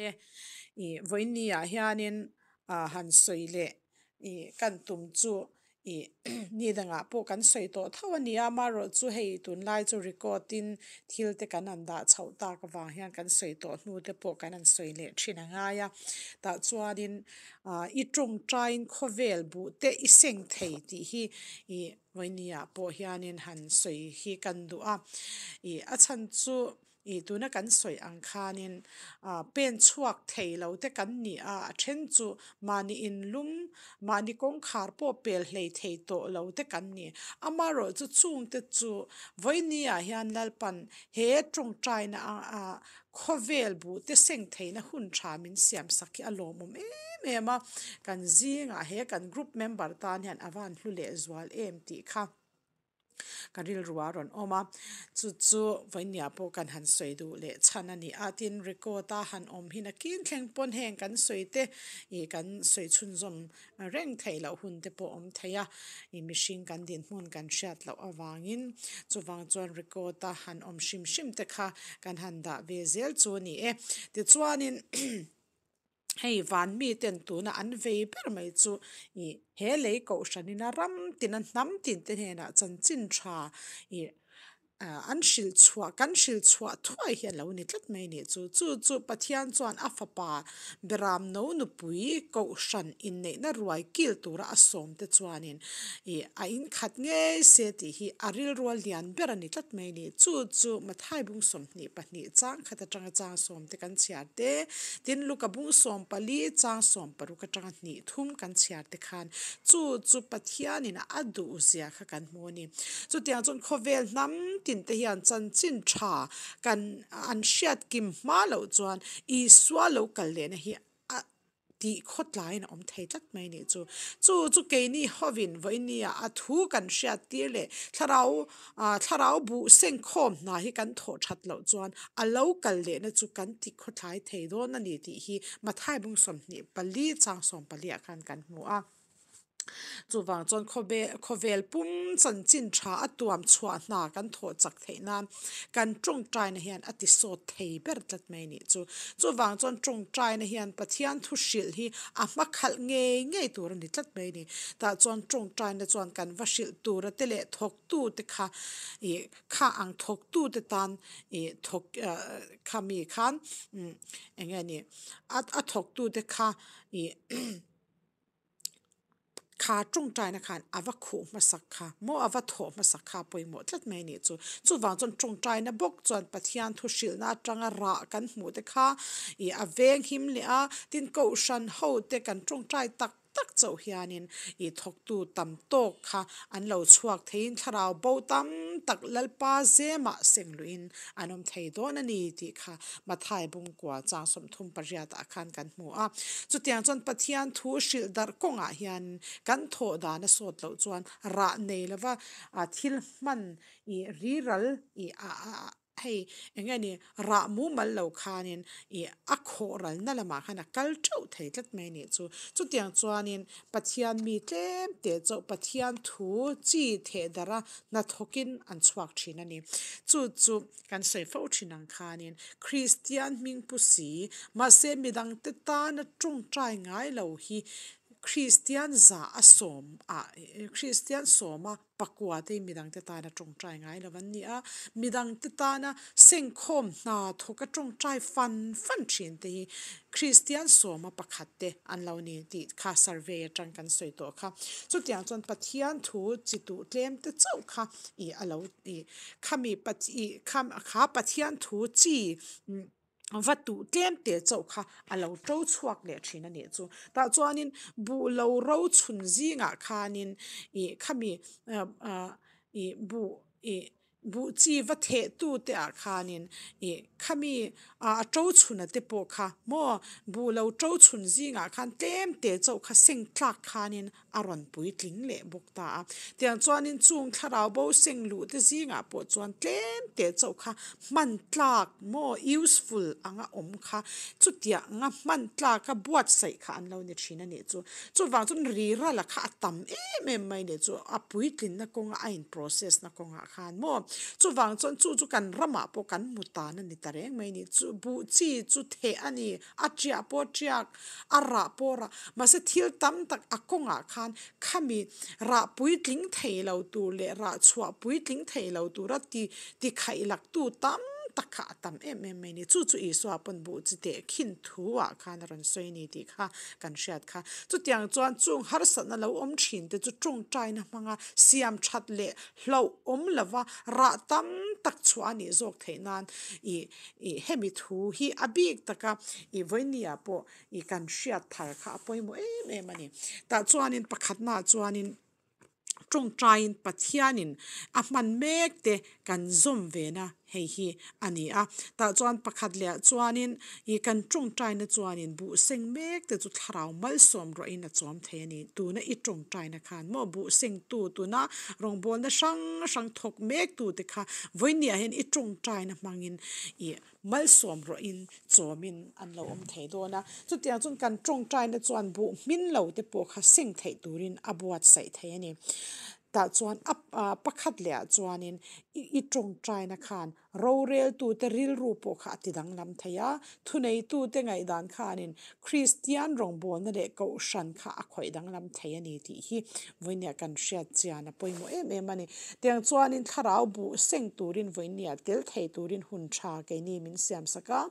E ih vawiin ah hianin ah han sawi leh ih kan tum chu ih ni dangah pawh kan sawi tawh tho a ni a amaherawhchu hei tunlai chu record in thil te kan han dah chhoh tak avang hian kan sawi tawh hnu te pawh kan han sawi leh thin a ngai a tah chuanin ah i tawngtaiin khawvel buh te i seng thei tih hi ih vawiin ah pawh hianin han sawi hi kan duh a ih a chhan chu. Ih tuna kan sawi ang khanin ah pen chhuak thei lo te kan ni a, a then chu mahni inlum mahni kawngkhar pawh pel hlei thei tawh lo te kan ni. Amaherawhchu chungte chu vawiini ah hian Lalpan he tawngtaina a ah khawvel buh te seng theihna hun tha min siam sak hi a lawmawm em em a, kan zingah he kan group member tan hian a van hlu leh zual em tih kha. Ka rilru a rawn awm a, chu chu vawinia pawh kan han sawi duh leh chhan a ni a, tin record a han awm hi nakin thleng pawn heng kan sawi te ih kan sawi chhunzawm reng theih loh hun te pawh awm thei a, ih mihring kan dinhmun kan hriat loh avangin chuvang chuan record a han awm hrim hrim te kha kan han dah ve zel chu a ni e. Tichuanin Hei van miten tuna an vei ber mai chu ih he lei kohhranin a ram tina hnam tin te hnenah chanchin tha ih ah an hrilh chhuah kan hrilh chhuah thuai hi a lo ni tlat mai nih chu. Chu chu Pathian chuan a fapa Beram no nupui kohhran inneihna ruai kil tura a sawm te chuanin ih a inkhat ngei se tih hi a rilrual lian ber a ni tlat mai nih chu. Chu Mathai bung 22 chang khat atanga chang sawm te kan chhiar te, tin Luka bung 14 chang 60 atanga hnih thum kan chhiar te khan chu chu Pathianin a duh zia kha kan hmu a ni. Chutiang chuan khawvel hnam tin te hian chanchin tha kan an hriat kim hma loh chuan Isua lo kal lehna hi a tih khawtlaiin a awm thei tlat mai nih chu. Chu chu keini hovin vawinia a thu kan hriat tir leh thlarau ah thlarau buh sengkhawm hna hi kan thawh that loh chuan a lo kal lehna chu kan ti khawtlai thei dawn a ni tih hi Mathai bung 24 chang 14 ah khan kan hmu a. Chuvang chuan khawvel pum chanchin tha a tuam chhuah hna kan thawh chak theih nan kan tawngtaina hian a ti sawt thei ber tlat mai nih chu. Chuvang chuan tawngtaina hian Pathian thu hrilh hi a hma khalh ngei ngei tur a ni tlat mai ni. Tah chuan tawngtaina chuan kan va hrilh tura te leh thawktute kha ih kha ang thawktute tan ih thawk kha mi khan eng nge ni a thawktute kha ih Kha tawngtaina khan a va khuh hmasak kha maw a va thawh hmasak kha a pawimawh tlat mai a nih chu. Chuvang chuan tawngtaina bawk chuan Pathian thu hrilhna atanga rah kan hmuh te kha ih a veng him leh a, tin kohhran ho te kan tawngtai tak tak chauh hianin ih thawktu tam tawk kha an lo chhuak theiin thlarau bo tam tak Lalpa zemah seng luihin an awm thei dawn a ni tih kha Mathai bungkua chang 38 ah khan kan hmu a. Chutiang chuan Pathian thu hrilh darh kawngah hian kan thawh dan a sawt loh chuan rah nei lova thil hman ih riral ih hei eng nge ni rah mumal lo khanin ih a khawh ralna lamah khan a kal teuh thei tlat mai a nih chu. Chutiang chuanin Pathian mi tlem teh chauh Pathian thu chi theh darh a hnathawkin an chhuak thin a ni. Chu chu Kan sawi fo thin ang khanin Kristian hming pu si, mahse midangte tana tawngtai ngai lo hi Kristian za a sawm ah Kristian sawma pakua te hi midangte tana tawngtai ngai lo an ni a, midangte tana sengkhawm hna thawka tawngtai fan fan thin te hi Kristian sawma pakhat te an lo ni tih kha survey atang kan sawi tawh kha. Chutiang chuan Pathian thu chi tuh tlem te chauh kha ih a lo ih Khami kha Pathian thu chi va tuh tlem teh chauh kha a lo to chhuak leh thin a nih chu. Tah chuanin buh lo ro chhun zingah khanin ih khami ih buh ih buh chi va theh tu te ah khanin ih khami a to chhun a te pawh kha maw buh lo to chhun zingah khan tlem teh chauh kha seng tlak khanin a rawn puitling leh bawk ta a. Tiang chuanin chung thlarau bo seng luh te zingah pawh chuan tlem teh chauh kha hman tlak maw, useful, anga awm kha chutiang anga hman tlaka buatsaih kha an lo ni thin a nih chu. Chuvang chuan rirala kha a tam em em mai nih chu a puitlinna kawnga a in process na kawngah khan maw. Chuvang chuan chu chu kan ramah pawh kan hmu tan a ni ta reng mai a ni. Chu buh chi chu theh a ni, a tiah pawh a tiak, a rah pawh a rah. Mahse thil tam tak a kawngah khan khami rah puitling thei lo tur leh rah chhuah puitling thei lo tura ti ti khaih laktu tam tak kha a tam em em mai a ni. Chu chu Isua pawn buh chi teh khin thu ah khan a rawn sawi a ni tih kha kan hriat kha. Chutiang chuan chung harsatna lo awm thin te chu tawngtaina hmanga siam that leh hlauh awm lova rah tam tak chhuah a nih zawk theih nan ih ih hemi thu hi a bik taka ih vawinia pawh ih kan hriat thar kha a pawimawh em em a ni. Tah chuanin pakhatnaah chuanin tawngtaiin Pathianin a hman mek te kan zawm ve na hei hi a ni a. Tah chuan pakhat leh ah chuanin ih kan tawngtaina chuanin buh seng mek te chu thlarau malsawm rawhin a chawm thei a ni. Tuna i tawngtaina khan maw buh sengtu tuna rawngbawlna hrang hrang thawk mek tu te kha vawinia hian i tawngtaina hmangin ih malsawm rawhin chawmin an lo awm thei dawn a. Chutiang chuan kan tawngtaina chuan buh hmin lo te pawh kha seng theih turin a buatsaih thei a ni. Tah chuan a pakhat leh ah chuanin i tawngtaina khan roreltute rilru pawh kha a ti danglam thei a. Thuneitute ngaihdan khanin Kristian rawngbawlna leh kohhran kha a khawih danglam thei a ni tih hi vawinia kan hriat chian a pawimawh em em a ni. Tiang chuanin thlarau buh seng turin vawinia tel thei turin hun tha keini min siam sak a.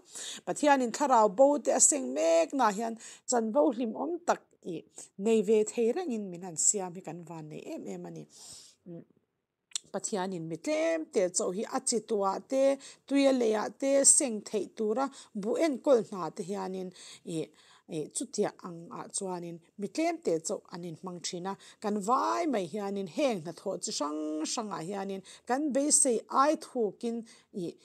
Pathianin thlarau bo te a seng mek naah hian chanvo hlimawm tak ih nei ve thei rengin min han siam hi kan van nei em em a ni. Pathianin mi tlem te chauh hi a chi tuah te, tuia leiah te seng theih tura buh enkawl hna te hianin ih ih chutiah ang ah chuanin mi tlem te chauh an inhmang thin a. Kan vai mai hianin heng hnathawh chi hrang hrangah hianin kan beisei ai thukin ih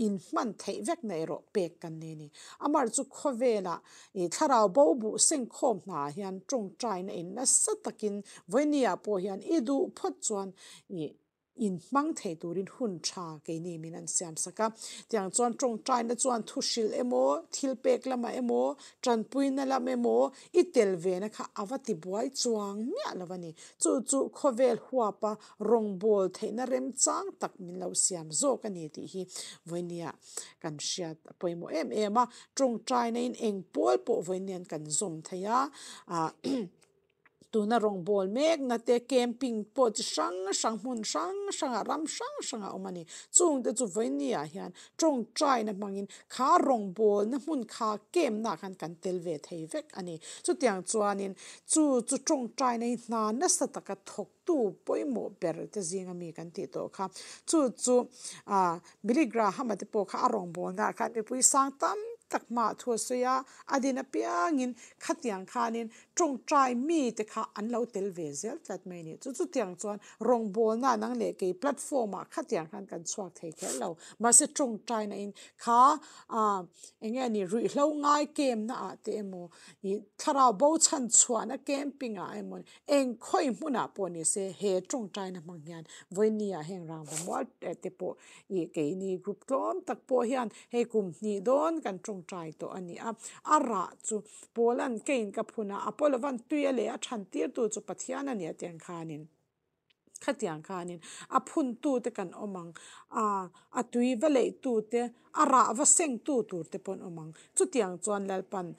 inhman theih vek na erawh pek kan nei a ni. Amar chu khawvelah ih thlarau bo buh sengkhawm hna ah hian tawngtaina in nasa takin vawinia pawh hian i duh phawt chuan ih inhmang thei turin hun tha keini min an siam sak a. Tiang chuan tawngtaina chuan thu hrilh emaw, thil pek lamah emaw, tanpuina lam emaw i tel ve na kha a va ti buai chuang miah lo a ni. Chu chu khawvel huapa Rawngbawl theihna remchang tak min lo siam zawk a ni tih hi vawinia kan hriat a pawimawh em em a. Tawngtaina in eng pawl pawh vawiin kan zawm thei a, ah tuna rawngbawl mekna te camping pawh chi hrang hrang hmun hrang hrangah ram hrang hrangah a awm a ni. Chungte chu vawinia hian tawngtaina hmangin kha rawngbawlna hmun kha camp naah khan kan tel ve thei vek a ni. Chutiang chuanin chu chu tawngtaina hi hna nasa taka thawk Tu pawimawh ber te zinga mi kan tih tawh kha. Chu chu ah Billy Graham-a te pawh kha a rawngbawlna ah khan mipui sang tam tak hmaah thu a sawi a, a din apiangin khatiang khanin tawngtai mi te kha an lo tel ve zel tlat mai a ni. Chu chutiang chuan rawngbawlna nang leh kei platform ah khatiang khan kan chhuak thei kher lo. Mahse tawngtaina in kha ah eng nge ni ruihhlo ngai kemna ah te emaw ih thlarau bo chhan chhuahna camping ah emaw Eng khawi hmunah pawh ni se he tawngtaina hmang hian vawinia heng rangva mual te pawh ih keini group tlawm tak pawh hian hei kum hnih dawn kan tawngtai tawh a ni a. A rah chu Paula'n keiin ka phun a, Apollova'n tui a leh a chhan tirtu chu Pathian a ni a tiang khanin khatiang khanin a phuntute kan awm ang a, a tui va leihtute A rah va sengtu tur te pawh an awm ang. Chutiang chuan Lalpan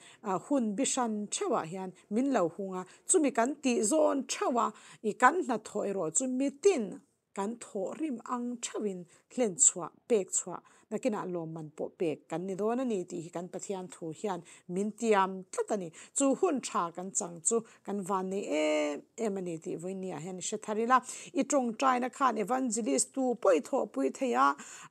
hun bi hran theuhah hian min lo hung a, chumi kan tih zawn theuh a, i kan hnathawh erawh chu mitin kan thawh rim ang theuhin hlen chhuah, pek chhuah, nakinah lawmman pawh pek kan ni dawn a ni tih hi kan Pathian thu hian min tiam tlat a ni. Chu hun tha kan chang chu kan van nei em em a ni tih vawinia hian i hre thar ila. I tawngtaina khan evangelist tu pawh i thawhpui thei a,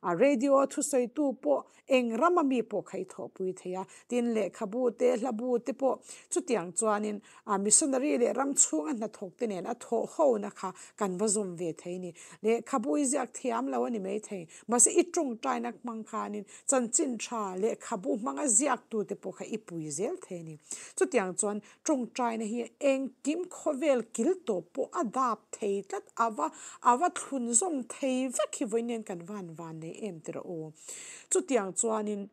a radio thusawitu pawh eng rama mi pawh kha i thawhpui thei a. Tin, lehkhabu te, hlabu te pawh chutiang chuanin a missionary leh ram chhunga hnathawk te nen a thawh hona kha kan va zawm ve thei a ni. Lehkhabu i ziak thiam lo a ni maithei. Mahse i tawngtaina hmang khanin chanchin tha lehkhabu hmanga ziaktute pawh kha i pui zel thei a ni. Chutiang chuan Tawngtaina hi engkim khawvel kil tawp pawh a dap thei tlat, a va a va thlunzawm thei vek hi vawiin kan van van nei em tirh aw. Chutiang chuanin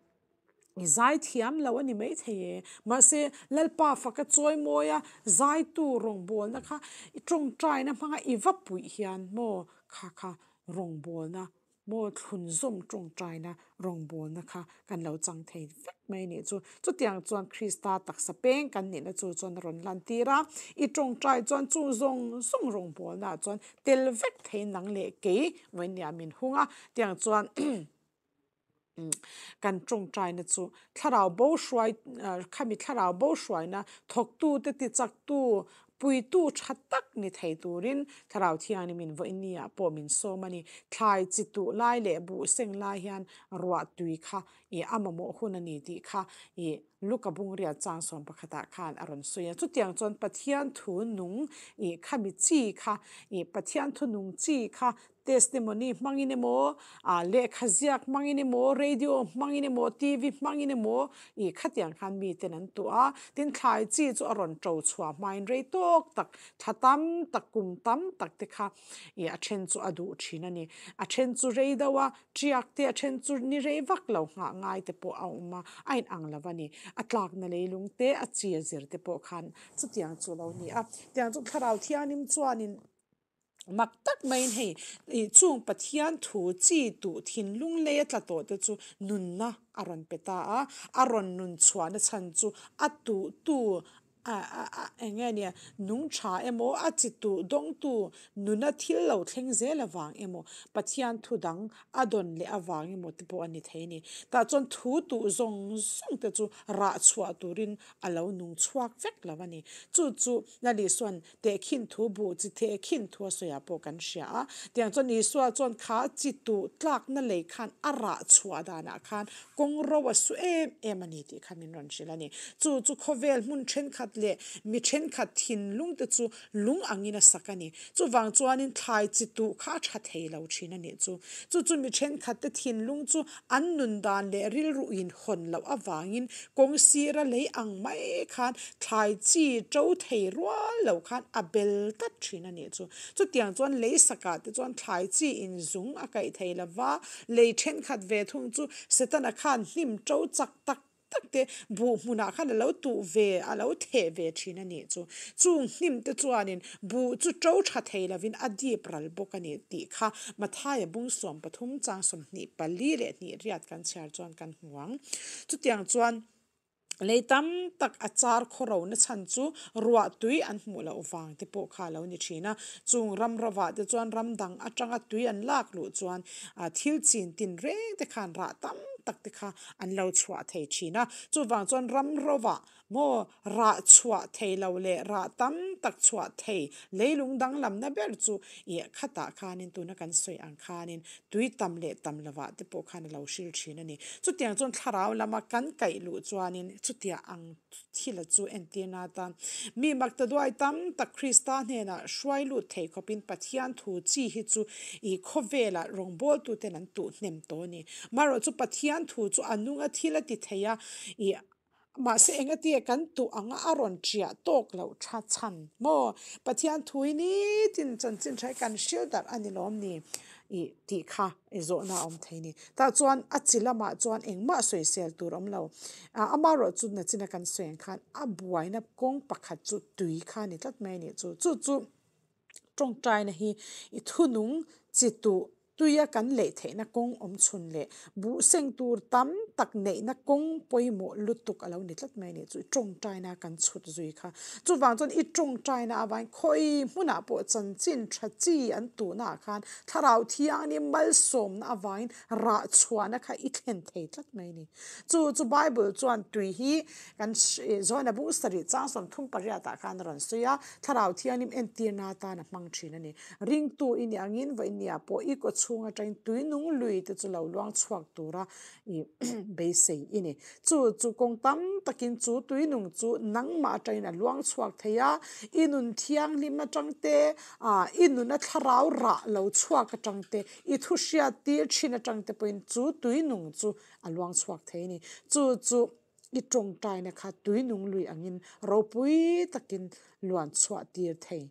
i zai thiam lo a ni maithei e, mahse Lalpa faka chawi mawi a zaitu rawngbawlna kha i tawngtaina hmanga i va puih hian maw kha kha rawngbawlna. Maw thlunzawm tawngtaina rawngbawlna kha kan lo chang thei vek mai a nih chu. Chutiang chuan Krista taksa peng kan nihna chu chuan a rawn lantir a, i tawngtai chuan chung zawng zawng rawngbawlnaah chuan tel vek thei nang leh kei vawinia min hung a, tiang chuan kan tawngtaina chu thlarau bo hruai khami thlarau bo hruaina thawktute tichaktu Puitu tha tak ni thei turin Thlarau Thianghlim in vawiin ah pawh min sawm a ni. Thlai chi tuh lai leh buh seng lai hian ruah tui kha i a mamawh hun a ni tih kha i Luka bungriat chang sawm pakhatah khan a rawn sawi a. Chutiang chuan Pathian thu nung i khami chi kha i Pathian thu nung chi kha Testimony hmangin emaw, ah lehkha ziak hmangin emaw, radio hmangin emaw, TV hmangin emaw ih khatiang khan miten an tuah a. Tin, thlai chi chu a rawn ṭo chhuah hmain rei tawk tak, thla tam tak, kum tam tak te kha ih a then chu a duh thin a ni. A then chu rei deuh a, ṭiak te a then chu ni rei vak lo nghah ngai te pawh a awm a, a inang lo a ni. A tlakna leilung te, a chi a zir te pawh khan chutiang chu a lo ni a. Tiang chu Thlarau Thianghlim chuanin. Mak tak maiin hei ih chung Pathian thu chi tuh thinlung lei a tla tawh te chu nunna a rawn pe ta a, a rawn nun chhuahna chhan chu a tuhtu a a eng nge nia nung tha emaw a chi tuh dawngtu nuna thil lo thleng zel avang emaw Pathian thu dang a dawn leh avang emaw te pawh a ni thei a ni. Tah chuan thu tuh zawng zawng te chu rah chhuah turin a lo nung chhuak vek lo a ni. Chu chu Lalisuan Tehkhin thu buh chi tehkhin thu a sawiah pawh kan hria a. Tiang chuan Isua chuan kha chi tuh tlakna lei khan a rah chhuah danah khan kawng ro a su em em a ni tih kha min rawn hrilh a ni. Chu chu khawvel hmun thenkhat leh mi thenkhat thinlung te chu lung angin a sak a ni. Chuvang chuanin thlai chi tuh kha a tha thei lo thin a nih chu. Chu chu mi thenkhat te thinlung chu An nun dan leh rilru inhawn loh avangin kawng sira lei ang mai khan thlai chi to thei rual lo khan a bel tlat thin a nih chu. Chutiang chuan lei sakah te chuan thlai chi in zung a kaih thei lo va, lei thenkhat ve thung chu Setana khan hnim to chak tak tak te buh hmunah khan a lo tuh ve, a lo theh ve thin a nih chu. Chung hnim te chuanin buh chu to tha thei lovin a dip ral bawk a ni tih kha Mathaia bung 13 chang 24 leh hnih riat kan chhiar chuan kan hmu ang. Chutiang chuan lei tam tak a char khawro na chhan chu ruah tui an hmuh loh vang te pawh kha a lo ni thin a. Chung ram rovah te chuan ram dang atanga tui an lak luh chuan thil chin tin reng te khan rah tam tak te kha an lo chhuah thei thin a. Chuvang chuan ram rovah maw rah chhuah thei lo leh rah tam tak chhuah thei leilung danglamna ber chu ih khatah khanin tuna kan sawi ang khanin tui tam leh tam lovah te pawh khan a lo hril thin a ni. Chutiang chuan thlarau lama kan kaih luh chuanin chutiang ang thila chu entirna atan mi maktaduai tam tak Krista hnenah hruai lut thei khawpin Pathian thu chi hi chu ih khawvelah rawngbawltuten an tuh hnem tawh a ni. Marawh chu Pathian thu chu a nunga thil a ti thei a, ih mahse engatia kan tuh anga a rawn ṭiah tawk loh tha chhan maw? Pathian thu hi nitin chanchin tha hi kan hril darh a ni lawm ni? Ih tih kha i zawhna a awm thei a ni. Tah chuan a chi lamah chuan engmah sawisel tur a awm lo. Amaherawh chu nachina kan sawi ang khan a buaina kawng pakhat chu tui kha a ni tlat mai a nih chu. Chu chu tawngtaina hi i thunung chi tuh Tuia kan leih theihna kawng awm chhun leh buh seng tur tam tak neihna kawng pawimawh lutuk a lo ni tlat mai a nih chu i tawngtaina kan chhut zui kha. Chuvang chuan i tawngtaina avangin khawi hmunah pawh chanchin tha chi an tuhnaah khan thlarau thianghlim malsawmna avangin rah chhuahna kha i thlen thei tlat mai a ni. Chu chu Bible chuan tui hi kan Johana bung sarih chang 38 ah khan a rawn sawi a, thlarau thianghlim entirna atan a hmang thin a ni. Ringtu i nih angin vawinia pawh i kaw chhung atangin tui nung lui te chu lo luang chhuak tura i beisei i ni. Chu chu kawng tam takin chu tui nung chu nangmah atangin a luang chhuak thei a, i nun thianghlim atang te, i nuna thlarau rah lo chhuak atang te, i thu hriat tir thin atang te pawhin chu tui nung chu a luang chhuak thei a ni. Chu chu i tawngtaina kha tui nung lui angin ropui takin luan chhuah tir thei.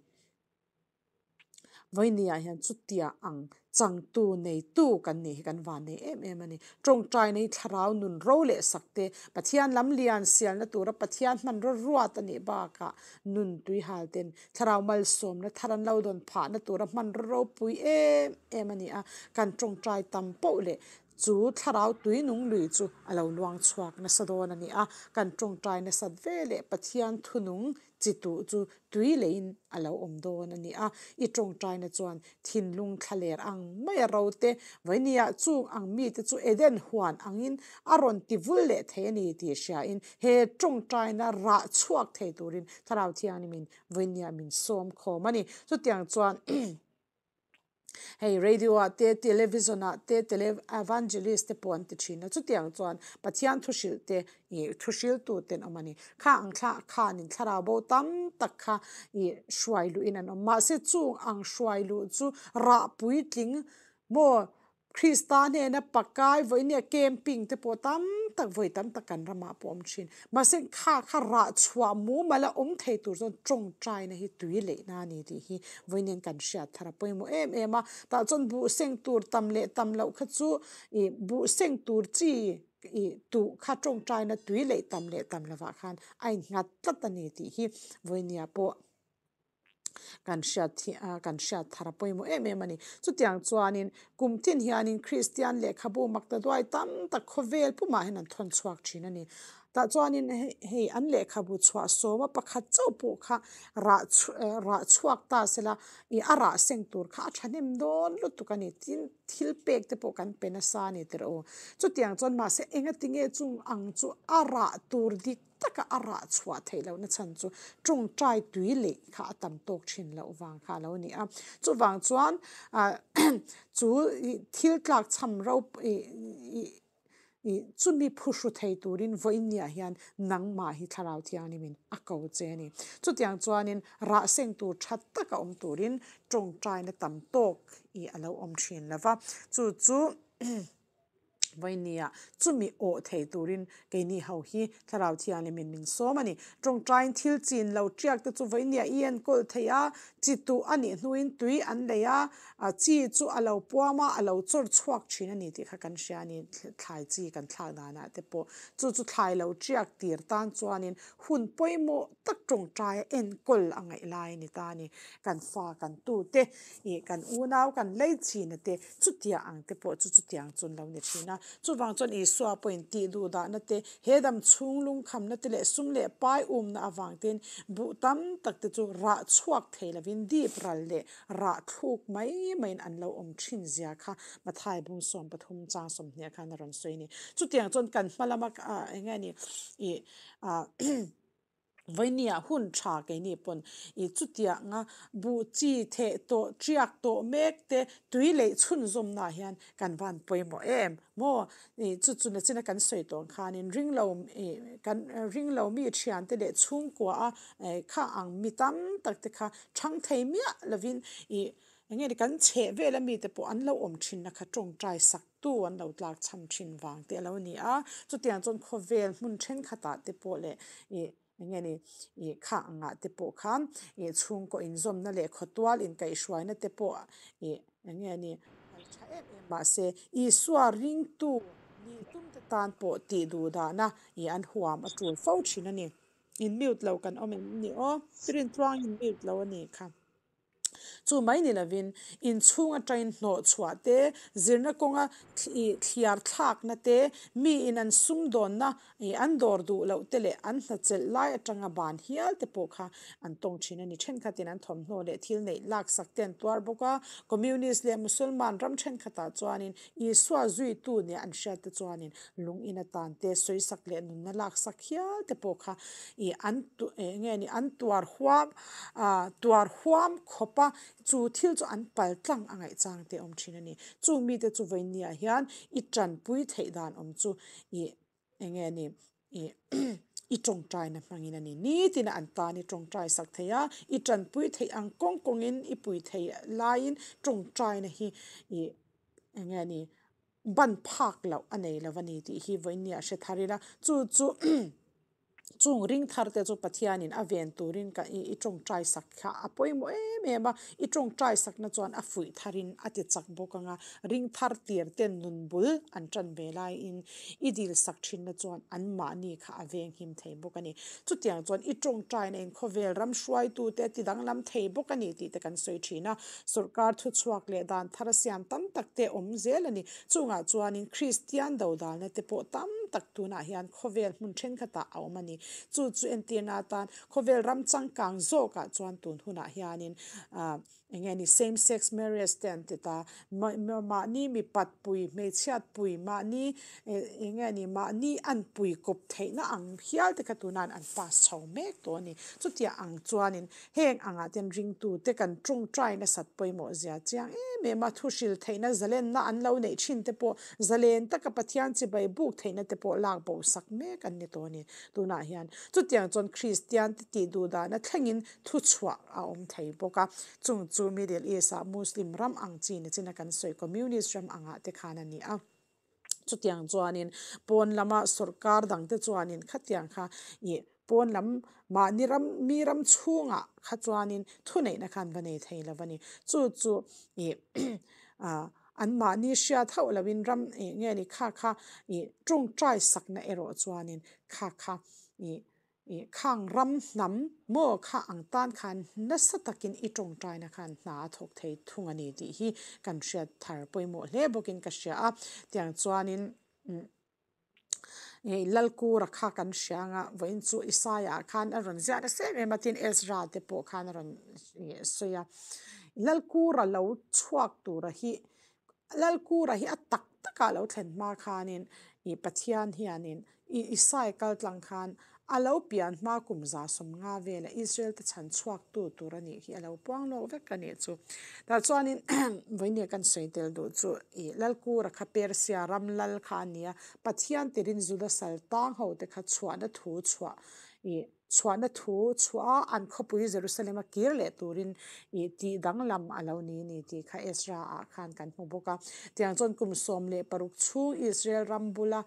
Vawinia hian chutia ang changtu neitu kan nih hi kan vannei em em a ni. Tawngtaina hi thlarau nun ro leh sak te, Pathian lam lian sialna tura Pathian hmanraw ruat a nih bakah nun tuihal ten thlarau malsawmna thar an lo dawn phahna tura hmanraw ropui em em a ni a, kan tawngtai tam poh leh chu thlarau tui nung lui chu a lo luang chhuak nasa dawn a ni a, kan tawngtai nasat ve leh Pathian thunung chi tuh chu tui leiin a lo awm dawn a ni a, i tawngtaina chuan thinlung thlaler ang mai a ro te, Vawinia chung ang mite chu Eden huan angin a rawn ti vul leh thei a ni tih hriain he tawngtaina rah chhuak thei turin Thlarau Thianghlimin Vawinia min sawm khawm a ni. Chutiang chuan Hei radio ah te, television ah te, tele evangelist te pawh an ti thin a, chutiang chuan Pathian thu hrilh te ih thu hriltu te an awm a ni. Kha ang thla khanin thlarau bo tam tak kha ih hruai luhin an awm. Mahse chung ang hruai luh chu rah puitling maw Krista hnena pakai vawinia camping te pawh tam tak vawi tam tak kan ramah pawh awm thin. Mahse kha kha rah chhuah mumal a awm thei tur chuan tawngtaina hi tui leihna a ni tih hi vawiin kan hriat thar a pawimawh em em a. Tah chuan buh seng tur tam leh tam loh kha chu ih buh seng tur chi ih tuh kha tawngtaina tui leih tam leh tam lovah khan a innghat tlat a ni tih hi vawinia pawh Kan hriat hi a kan hriat thar a pawimawh em em a ni. Chutiang chuanin kum tin hianin Kristian lehkhabu makta duai tam tak khawvel pumah hian an thawn chhuak thin a ni. Tah chuanin hei an lehkhabu chhuah sawma pakhat chauh pawh kha rah rah chhuak ta sela ih a rah seng tur kha a thahnem dawn lutuk a ni. Tin, thil pek te pawh kan pe nasa a ni tirh aw. Chutiang chuan mahse engatinge chung ang chu a rah tur dik taka a rah chhuah theih lohna chhan chu tawngtai tui leih kha a tam tawk thin loh vang kha a lo ni a. Chuvang chuan chu thil tlak chham rop chumi phuhru thei turin vawiinniah hian nangmah hi Thlarau Thianghlimin a ko che a ni. Chutiang chuanin rah seng tur tha taka awm turin tawngtaina tam tawk a lo awm thin lo va, chu chu. Vawinia chumi awh thei turin keini ho hi Thlarau Thianghlimin min sawm a ni. Tawngtaiin thil chin lo tiak te chu vawinia i enkawl thei a, chi tuh a nih hnuin tui an lei a, chi chu a lo puam a, a lo chawr chhuak thin a ni tih kha kan hria a ni. Thlai chi kan thlak danah te pawh chu chu thlai lo tiak tir tan chuanin hun pawimawh tak tawngtaia enkawl a ngaih lai a ni ta a ni. Kan fa kan tute ih kan unau kan lei china te Chutiang ang te pawh chu chutiang chu an lo ni thin a. Chuvang chuan Isua pawhin tih duh dahna te, he dam chhung lungkhamna te leh sum leh pai umna avang tein buh tam tak te chu rah chhuak thei lovin dip ral leh rah thluk mai maiin an lo awm thin zia kha Mathai bung 30 chang 20 khan a rawn sawi a ni. Chutiang chuan kan hma lama eng nge ni ih ah Vawinia hun tha keini pawn i chutianga buh chi theh tawh tiak tawh mek te tui leih chhunzawmnaah hian kan van pawimawh em maw? I chu chu nachina kan sawi tawh ang khanin ringlo i kan ringlo mi thiante leh chhungkua a kha ang mi tam tak te kha thang thei miah lovin i eng nge ni kan chheh vel ami te pawh an lo awm thinna kha tawngtai sak tu an lo tlak cham thin vang te a lo ni a, chutiang chuan khawvel hmun thenkhatah te pawh leh ih eng nge ni ih kha angah te pawh khan ih chhungkaw inzawmna leh khawtual inkaihhruaina te pawh ih eng nge ni a tha em em mahse Isua ringtu nih tum te tan pawh tih duh dahna ih an huam a tul fo thin a ni. In mute lo kan awm em ni aw? Rintluang in mute lo a nih kha. Chu mai ni lovin, inchhung atangin hnawh chhuah te, zirna kawnga thliar thlakna te, miin an sumdawnna an dawr duh loh te leh an hnachelh lai atanga ban hial te pawh kha an tawng thin a ni. Thenkhatin an thawmhnaw leh thil neih laksak te an tuar bawk a, Communist leh Musulman ram thenkhatah chuanin Isua zuitu nia an hriat te chuanin lung in atan te sawisak leh nunna laksak hial te pawh kha an nge ni an tuar huam tuar huam khawp a, chu thil chu an pal tlang a ngaih chang te awm thin a ni. Chung mite chu vawinia hian i tanpui theih dan awm chu i eng nge ni i i tawngtaina hmangin a ni. Nitin a an tan i tawngtai sak thei a, i tanpui theih ang kawng kawngin i pui thei laiin tawngtaina hi i eng nge ni ban phak loh a nei lo a ni tih hi vawinia hre thar ila chu chu. Chung ring thar te chu Pathianin a ven turin ka i i tawngtai sak kha a pawimawh em em a, i tawngtai sakna chuan a fuih tharin a ti chak bawk ang a, ring thar tir ten nun bul an tan ve laiin i dil sak thinna chuan an mahni kha a veng him thei bawk a ni. Chutiang chuan i tawngtaina in khawvel ram hruaitute a ti danglam thei bawk a ni tih te kan sawi thin a, sawrkar thuchhuak leh dan thar a siam tam tak te awm zel a ni. Chungah chuanin Kristian dodalna te pawh tam tak tunah hian khawvel hmun thenkhatah a awm a ni. Chu chu entirna atan khawvel ram changkang zawkah chuan tun hunah hianin ah eng nge ni same sex marriage te an ti ta. Mahni mipat pui, hmeichhiat pui, mahni eng nge ni mahni an pui kawp theihna ang hial te kha tunah an pass chho mek tawh a ni. Chutiang ang chuanin Heng angah ten ringtute kan tawngtai nasat pawimawh zia chiang em em a, thu hril theihna zalenna an lo neih thin te pawh zalen taka Pathian chibai buk theihna te pawh lak bo sak mek an ni tawh a ni. Tunah hian chutiang chuan Kristian te tih duh dahna thlengin thu chhuah a awm thei bawk a, chung chu Middle East ah Muslim ram ang chi ni chin a kan sawi Communist ram angah te khan a ni a. Chutiang chuanin pawn lama sawrkar dangte chuanin khatiang kha ih pawn lam mahni ram mi ram chhungah kha chuanin thuneihna khan va nei thei lo a ni. Chu chu ih ah an mahni hriat hauh loin ram ih nge ni kha kha ih tawngtai sakna erawh chuanin kha kha ih Ih khang ram hnam maw kha ang tan khan nasa takin i tawngtaina khan hna a thawk thei thung a ni tih hi kan hriat thar pawimawh hle bawkin ka hria a. Tiang chuanin ih Lalkura kha kan hria anga vawiin chu Isaiah ah khan a rawn ziah nasa em em a tin Ezra te pawh khan a rawn sawi a. Lalkura lo chhuak tura hi Lalkura hi a tak takah lo thlen hma khanin ih Pathian hianin ih Isai kal tlang khan a lo pian hma kum 150 vela Israel te chhan chhuak tu tur a nih hi a lo puang lawk vek a nih chu. Tah chuanin vawinia kan sawi tel duh chu ih Lalkura kha Persia ram lal kha a ni a, Pathian tirin Juda sal tang ho te kha chhuahna thu chhuah ih Chhuahna thu chhuah a, an khawpui Jerusalem a kir leh turin ih tih danglam a lo ni ni tih kha Ezra ah khan kan hmu bawk a. Tiang chuan kum 16 chhung Israel ram bula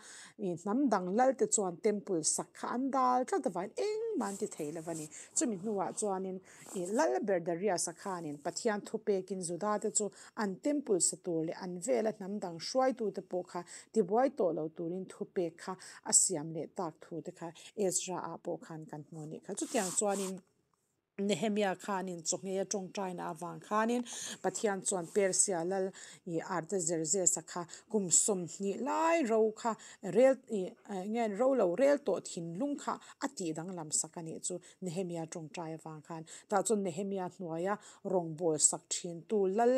ih hnam dang lal te chuan temple sak kha an dal tlat avangin engmah an ti thei lo a ni. Chumi hnuah chuanin ih lal ber Darius-a khanin Pathian thupekin Juda te chu an temple sa tur leh an vela hnam dang hruaitute pawh kha tibuai tawh lo turin thupek kha a siam leh tak thu te kha Ezra ah pawh khan kan hmu a nih kha. Chutiang chuanin Nehemia khanin chawhngei a tawngtaina avang khanin Pathian chuan Persia lal ih Artaxerxes-a kha kum 20 lai ro kha rel ih nge ro lo rel tawh thinlung kha a tih danglam sak a nih chu Nehemia tawngtai avang khan. Tah chuan Nehemia hnuaia rawngbâwl sak thintu lal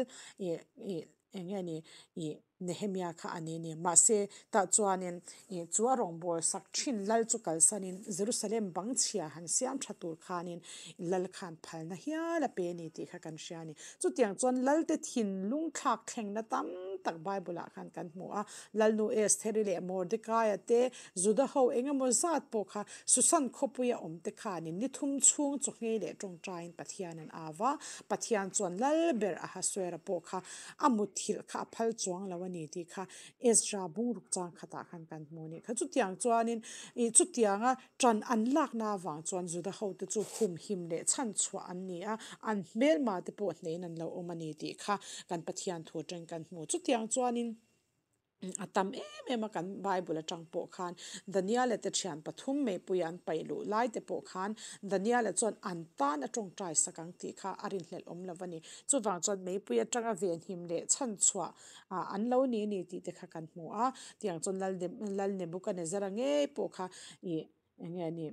ih ih Eng nge ni ih Nehemia kha a ni ni. Mahse, tah chuanin ih chu a rawngbâwl sak thin lal chu kalsanin Jerusalem bang chhia han siam tha tur khanin lal khan phalna hial a pe a ni tih kha kan hria a ni. Chutiang chuan lalte thinlung thlak thlengna tam tak Bible-ah khan kan hmu a. Lalnu Estheri leh Mordekaia te, Juda ho eng emaw zat pawh kha Susan khawpuia awm te khanin ni thum chhung chawhngei leh tawngtaiin Pathian an au a. Pathian chuan lal ber Ahasuera pawh kha a muthilh kha a phal chuang lo a ni tih kha Ezra bungruk chang khatah khan kan hmu a nih kha. Chutiang chuanin ih chutianga ṭan an lakna avang chuan Juda hote chu humhim leh chhanchhuah an ni a, an hmelma te pawh hnehin an lo awm a ni tih kha kan Pathian thu aṭangin kan hmu. Chutiang chuanin. A tam em em a kan Bible atang pawh khan Daniela te thian pathum meipuia an paih luh lai te pawh khan Daniela chuan an tan a tawngtai sak ang tih kha a rinhlelh awm lo a ni. Chuvang chuan meipui atanga venhim leh chhanchhuah ah an lo ni ni tih te kha kan hmu a. Tiang chuan Lal Nebukanezzara ngei pawh kha ih Eng nge ni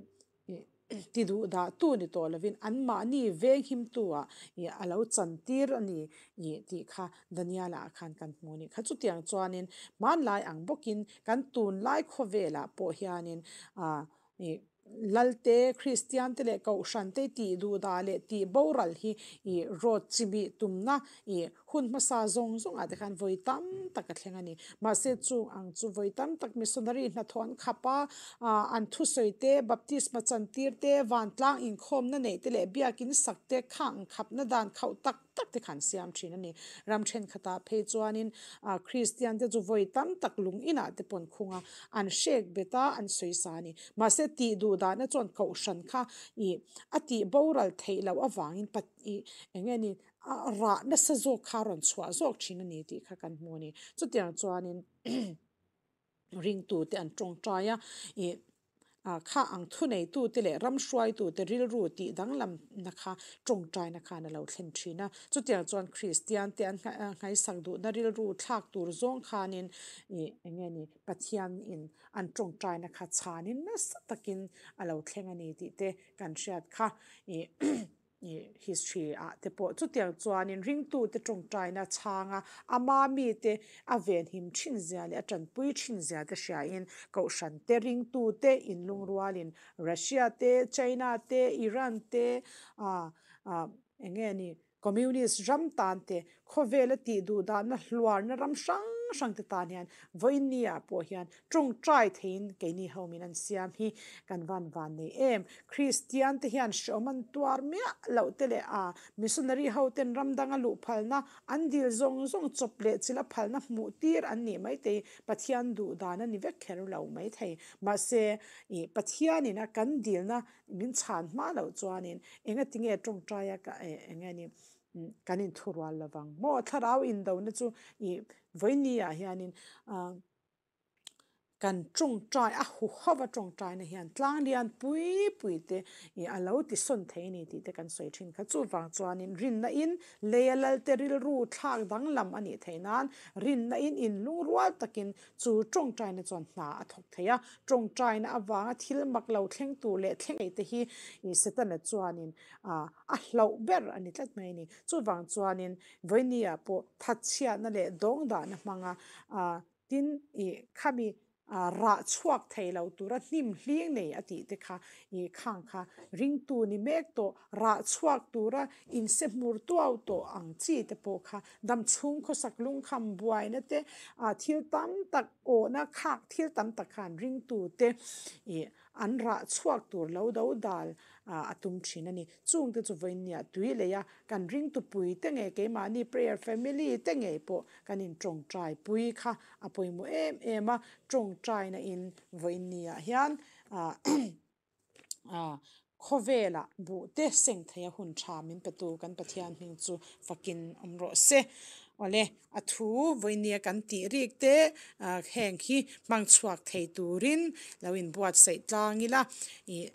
ti duh dah tu ni tawh lovin anmahni veng him tu ah ih a lo chan tir a ni ih tih kha Daniel ah khan kan hmu a nih kha. Chutiang chuanin hmanlai ang bawkin kan tunlai khawvelah pawh hianin ah ih Lalte, Kristian te leh Kohhran te tih duh dah leh tih boral hi ih rawt chimih tumna ih Hun hmasa zawng zawngah te khan vawi tam tak a thleng a ni. Mahse chung ang chu vawi tam tak missionary hnathawh an khap a, an thusawi te, baptisma chantir te, vantlang inkhawmna neih te leh biakin sak te khang khapna dan khauh tak tak. tak te kha an siam thin a ni. Ram thenkhatah phei chuanin ah Kristian te chu vawi tam tak lung inah te pawh an khung a, an hrek bet a, an sawisa a ni. Mahse tih duh dahna chuan kohhran kha ih a tih boral theih loh avangin pat ih eng nge ni a rah nasa zawk kha a rawn chhuah zawk thin a ni tih kha kan hmu a ni. Chutiang chuanin ringtute an tawngtai a, ih ah kha ang thuneitute leh ram hruaitute rilru tih danglamna kha tawngtaina khan a lo thlen thin a. Chutiang chuan Kristiante an nghaisak duhna rilru thlak tur zawng khanin ih eng nge ni Pathianin an tawngtaina kha chhanin nasa takin a lo thleng a ni tih te kan hriat kha ih Ih history ah te pawh chutiang chuanin ringtute tawngtaina chhanga ama mite a venhim thin zia leh a tanpui thin zia te hriain Kohhran te ringtute inlungrualin Russia te, China te, Iran te ah ah eng nge ni Communist ram tan te khawvela tih duh dahna hluarna ram hrang hrang te tan hian vawiin ah pawh hian Tawngtai theiin keini ho min an siam hi kan van van nei em. Kristian te hian hreawm an tuar miah loh te leh a missionary ho ten ram danga luh phalna an dil zawng zawng chawp leh chila phalna hmuh tir an nih mai thei Pathian duh dan a ni vek kher lo mai thei. Mahse ih Pathianin a kan dilna min chhan hma loh chuanin engatinge tawngtaia ka eng nge ni kan inthurual lovang maw thlarau indona chu ih vawiin ah hianin ah Kan tawngtai, a huhova tawngtaina hian tlang lian pui pui te ih a lo tisawn thei a ni tih te kan sawi thin kha. Chuvang chuanin rinna in leia lalte rilru thlak danglam a nih theih nan rinna in inlungrual takin chu tawngtaina chuan hna a thawk thei a. Tawngtaina avanga thil mak lo thleng tur leh thleng thei te hi ih Setana chuanin ah a hlauh ber a ni tlat mai a ni. Chuvang chuanin vawinia pawh thatchhiatna leh dawngdahna hmanga ah Tin, ih khami rah chhuak thei lo tura hnim hling nei a tih te kha ih khang kha ringtu ni mek tawh, rah chhuak tura inse hmur tuau tawh ang chi te pawh kha dam chhung khawsak lungkham buaina te ah thil tam tak awhna khak thil tam tak khan ringtu te ih an rah chhuak tur lo do dal a tum thin a ni. Chungte chu vawiinniah tui lei a, kan ringtupui te ngei keimahni prayer family te ngei pawh kan in tawngtai pui kha a pawimawh em em a, tawngtaina in vawiinniah hian khawvelah buh te seng theia hun tha min petu kan Pathian hming chu fakin awm rawh se. Awle, a thu vawiinnia kan tih rik te heng hi hmang chhuak thei turin lo inbuatsaih tlang ila ih.